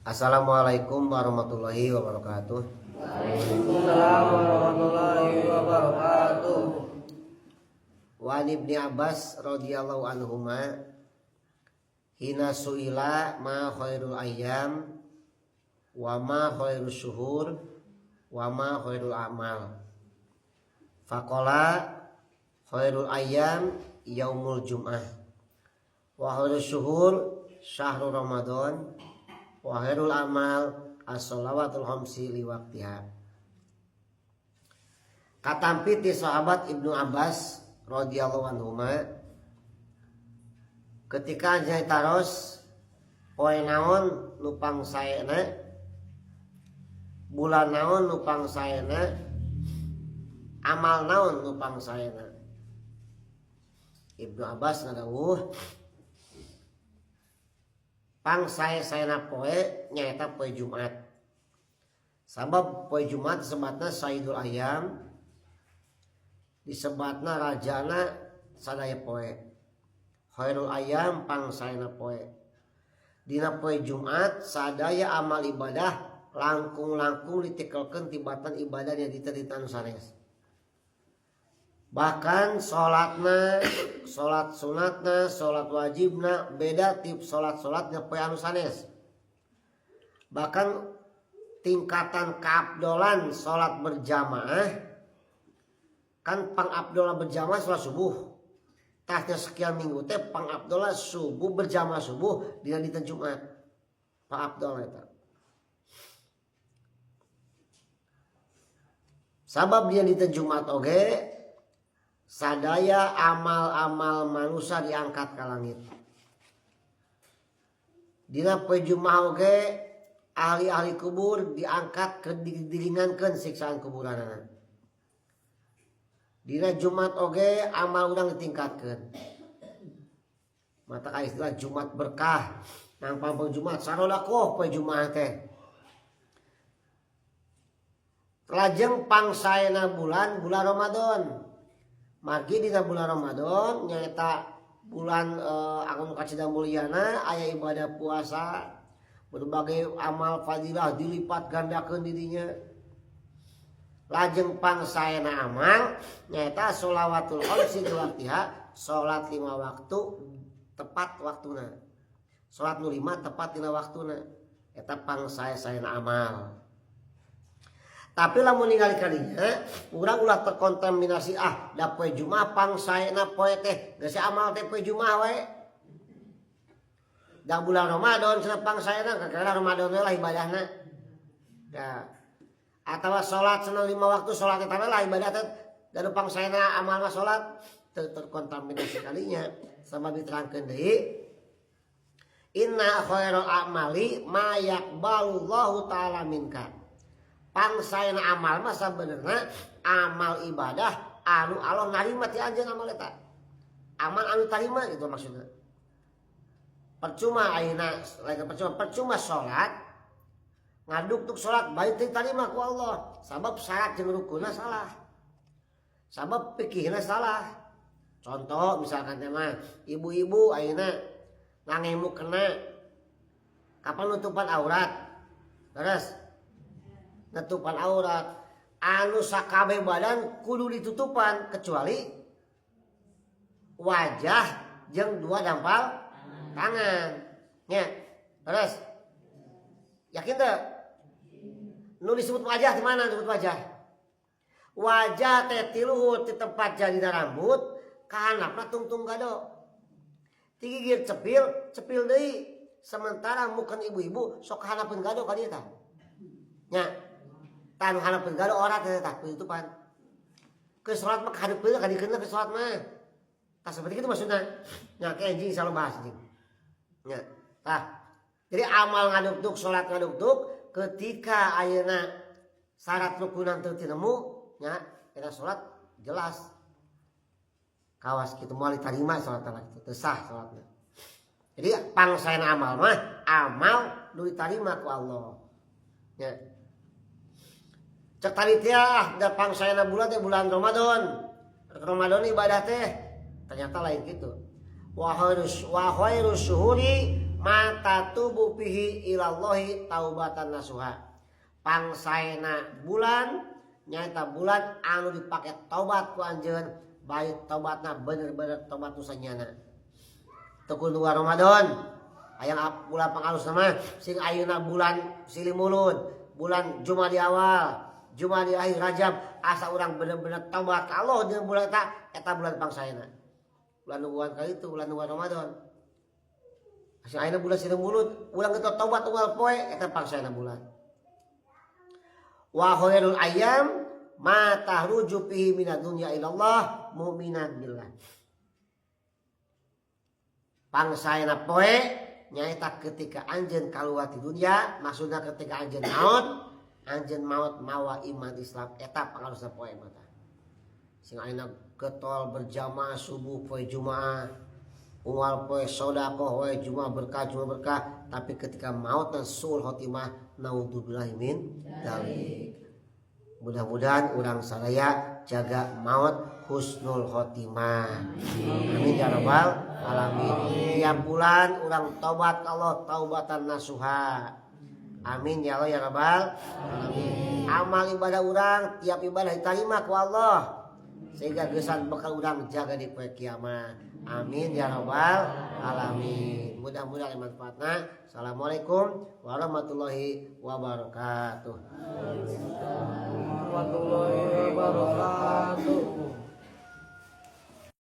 Assalamualaikum warahmatullahi wabarakatuh. Waalaikumsalam warahmatullahi wabarakatuh. Wa an Ibni Abbas radhiyallahu anhuma hina suila ma khairul ayyam wa ma khairus syuhur wa ma khairul a'mal. Faqala khairul ayyam yaumul jum'ah wa khairus syuhur syahrul ramadan wa khairul amal as-shalawatul khamsi liwaqtiha. Katampi ti sahabat Ibnu Abbas radhiyallahu anhuma ketika anjeun taros poe naon nu pangsaena, bulan naon nu pangsaena, amal naon nu pangsaena. Ibnu Abbas ngadawuh pangsae-saena poe nyaeta poe Jumat. Sabab poe Jumat disebatna Sayyidul Ayyam, disebatna rajana sadaya poe. Khairul ayyam pangsaena poe. Dina poe Jumat sadaya amal ibadah langkung-langkung ditikelkeun tibatan ibadah nya diterita anu sanes. Bahkan salatna, salat sunatna, salat wajibna beda tip salat-salatnya poe anu sanes. Bahkan tingkatan keabdolan salat berjamaah kan pangabdolan berjamaah salat subuh. Tahnya sekian minggu teh pangabdolan subuh berjamaah subuh dina dinten Jumat. Pangabdolan eta. Sabab dina dinten Jumat oge sadaya amal-amal manusia diangkat ke langit. Dina poe Jumat oge ahli-ahli kubur diangkat ke diringankeun siksaan kuburanana. Dina Jumat oge amal urang ditingkatkeun. Mata ka istilah Jumat berkah. Nang pampang Jumat sarodakoh poe Jumat teh. Lajeng pangsaena bulan bulan Ramadan. Margi dina bulan Ramadan nyaeta bulan anu kacida mulyana aya ibadah puasa, berbagai amal fadilah dilipat gandakeun dirinya. Lajeng pangsaena amal nyaeta sholawatul khamsi di waktiha, salat 5 waktu tepat waktuna. Salat nu 5 tepat dina waktuna. Eta pangsae-saena amal. Tapi lamun ningali kadinya urang ulah terkontaminasi ah da poe Jumat pangsaena poe teh geus amal teh poe Jumat we. Da bulan Ramadan cenah pangsaena kakara Ramadan we lah ibadahna. Da atawa salat cenah 5 waktu salat eta lah ibadah teh da nu pangsaena amal mah salat terkontaminasi kalinya sama diterangkeun deui inna khairal amali ma yaqbalullahu ta'ala minka. Pangsaena amal mah sabenerna amal ibadah anu Allah narima ti anjeun amal eta. Amal anu tarima gitu maksudna. Percuma ayeuna lain percuma, percuma salat ngaduk tuk salat balik teu tarima ku Allah. Sabab syarat jeung rukunna salah. Sabab fikihna salah. Contoh misalkan teh mah ibu-ibu ayeuna ngangemu kena kapan nutupan aurat. Terus nutupan aurat anu sakabeh badan kudu ditutupan kecuali wajah jeung dua dampal tangan nya. Terus yakin teu nu disebut wajah di mana disebut wajah? Wajah teh tiluhur di tempat jadina rambut kahanapna tungtung gado tigigir cepil cepil deui sementara mukan ibu-ibu sok kahanapeun gado ka dieu tah nya. Tanu hanapeun gado ora teh tah penutupan. Ke salat mah kahareupeun ka dikeun ke salat mah. Tah seperti itu maksudna. Nya ke anjing selalu bahas anjing. Nya. Tah. Jadi amal ngaduk-duk salat ngaduk-duk ketika ayeuna syarat rukunan teu tinemu nya eta salat jelas. Kawas kitu moal ditarima salatna kitu teu sah salatna. Jadi pangsaena amal mah amal nu ditarima ku Allah. Nya. Cek tadi teh da pangsaena bulan teh bulan Ramadan. Ramadan ibadah teh ternyata lain gitu. Wa khairus syuhuri Ma tatubu fihi ilallahi taubatan nasuha. Pangsaena bulan nyaeta bulan anu dipake taubat ku anjeun, baik taubatna bener-bener taubat nu sanyana. Teu kudu Ramadan. Hayang bulan pangalusna mah sing ayeuna bulan silih mulud, bulan Jumadi awal, Jumadi akhir, Rajab, asa urang bener-bener taubat ka Allah dina bulan eta, eta bulan pangsaena. Bulan nungguan ka itu, bulan nungguan Ramadan. Sing ayeuna bulan silih mulud, urang geus taubat unggal poe, eta pangsaena bulan. Wa khairul ayyam ma tahruju fihi minad dunya ilallah mu'minan billah. Pangsaena poe nyaeta ketika anjeun kaluar ti dunya, maksudna ketika anjeun maot, anjeun maot mawa iman Islam, eta pangalusna poe mah tah. Sing ayeuna getol berjamaah subuh poe Jumaah, unggal poe sedekah poe Jumaah berkah, Jumaah berkah, tapi ketika maot dan suul khotimah, naudzubillahi min dzalik. Mudah-mudahan urang sadaya jaga maut husnul khotimah. Amin ya rabbal alamin. Tiap bulan urang taubat ka Allah taubatan nasuha. Amin ya Allah ya rabbal alamin. Amal ibadah urang tiap ibadah diterima ku Allah sehingga gesan bekal urang jaga di poe kiamat. Amin ya rabbal alamin. Mudah-mudahan manfaatna. Assalamualaikum warahmatullahi wabarakatuh. Warahmatullahi wabarakatuh.